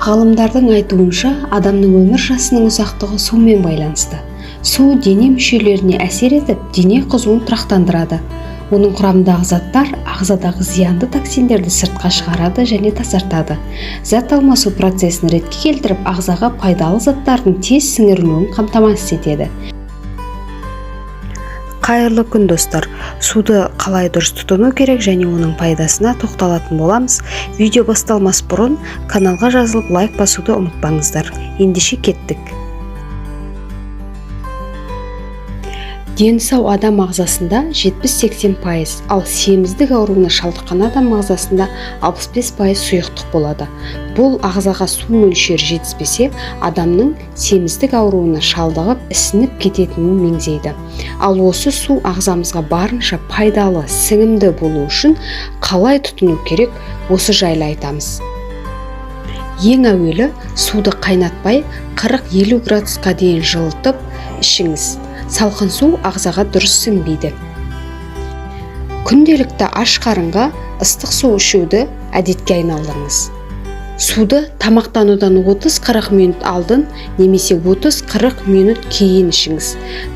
Ғалымдардың айтуынша, адамның өмір жасының ұзақтығы сумен байланысты. Су дене мүшелеріне әсер етіп, дене қызуын тұрақтандырады. Оның құрамындағы заттар ағзадағы зиянды токсиндерді сыртқа шығарады және тазартады. Зат алмасу процесін ретке келтіріп, ағзаға пайдалы заттардың тез сіңірілуін қамтамасыз етеді. Қайырлы күн, достар! Суды қалай дұрыс тұтыну керек және оның пайдасына тоқталатын боламыз. Видео басталмас бұрын каналға жазылып, лайк басуды ұмытпаңыздар. Ендеше кеттік. Дені сау адам ағзасында 70-80%, ал семіздік ауруына шалдыққан адам ағзасында 65% сұйықтық болады. Бұл ағзаға су мөлшері жетіспесе, адамның семіздік ауруына шалдығып, ісініп кететінін меңзейді. Ал осы су ағзамызға барынша пайдалы, сіңімді болу үшін қалай тұтыну керек, осы жайлы айтамыз. Ең әуелі суды қайнатпай, 40-50 градусқа дейін жылытып ішіңіз. Салқын су ағзаға дұрыс сіңбейді. Күнделікті аш қарынға ыстық су ішуді әдетке айналдырыңыз. Суды тамақтанудан 30-40 минут алдын немесе 30-40 минут кейін ішіңіз.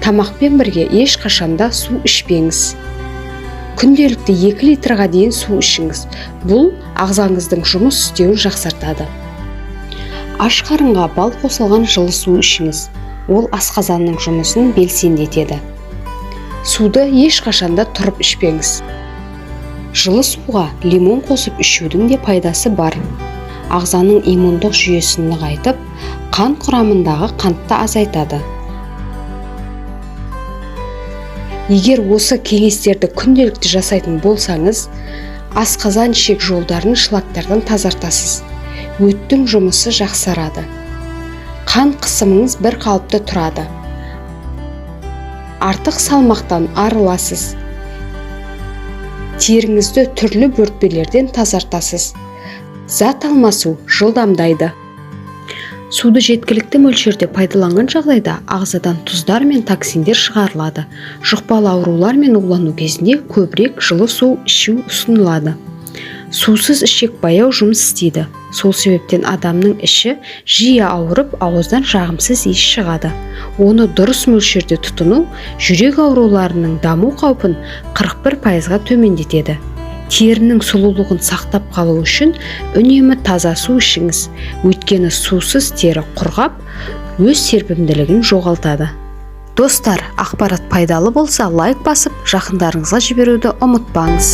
Тамақпен бірге ешқашанда су ішпеңіз. Күнделікті 2 литрға дейін су ішіңіз. Бұл ағзаңыздың жұмыс істеуін жақсартады. Аш қарынға бал қосылған жылы су ішіңіз. Ол асқазанның жұмысын белсендетеді. Суды ешқашанда тұрып ішпеңіз. Жылы суға лимон қосып ішудің де пайдасы бар. Ағзаның иммундық жүйесін нығайтып, қан құрамындағы қантты азайтады. Егер осы кеңестерді күнделікті жасайтын болсаңыз, асқазан ішек жолдарын шлактардан тазартасыз. Өттің жұмысы жақсарады. Қан қысымыңыз бір қалыпты тұрады. Артық салмақтан арыласыз. Теріңізді түрлі бөртпелерден тазартасыз. Зат алмасу жылдамдайды. Суды жеткілікті мөлшерде пайдаланған жағдайда ағзадан тұздар мен токсиндер шығарылады. Жұқпалы аурулар мен улану кезінде көбірек жылы су ішу ұсынылады. Сусыз ішек баяу жұмыс істейді. Сол себептен адамның іші жиі ауырып, ауыздан жағымсыз иіс шығады. Оны дұрыс мөлшерде тұтыну жүрек ауруларының даму қаупін 41%-ға төмендетеді. Терінің сұлулығын сақтап қалу үшін үнемі таза су ішіңіз. Өйткені сусыз тері құрғап, өз серпімділігін жоғалтады. Достар, ақпарат пайдалы болса, лайк басып, жақындарыңызға жіберуді ұмытпаңыз.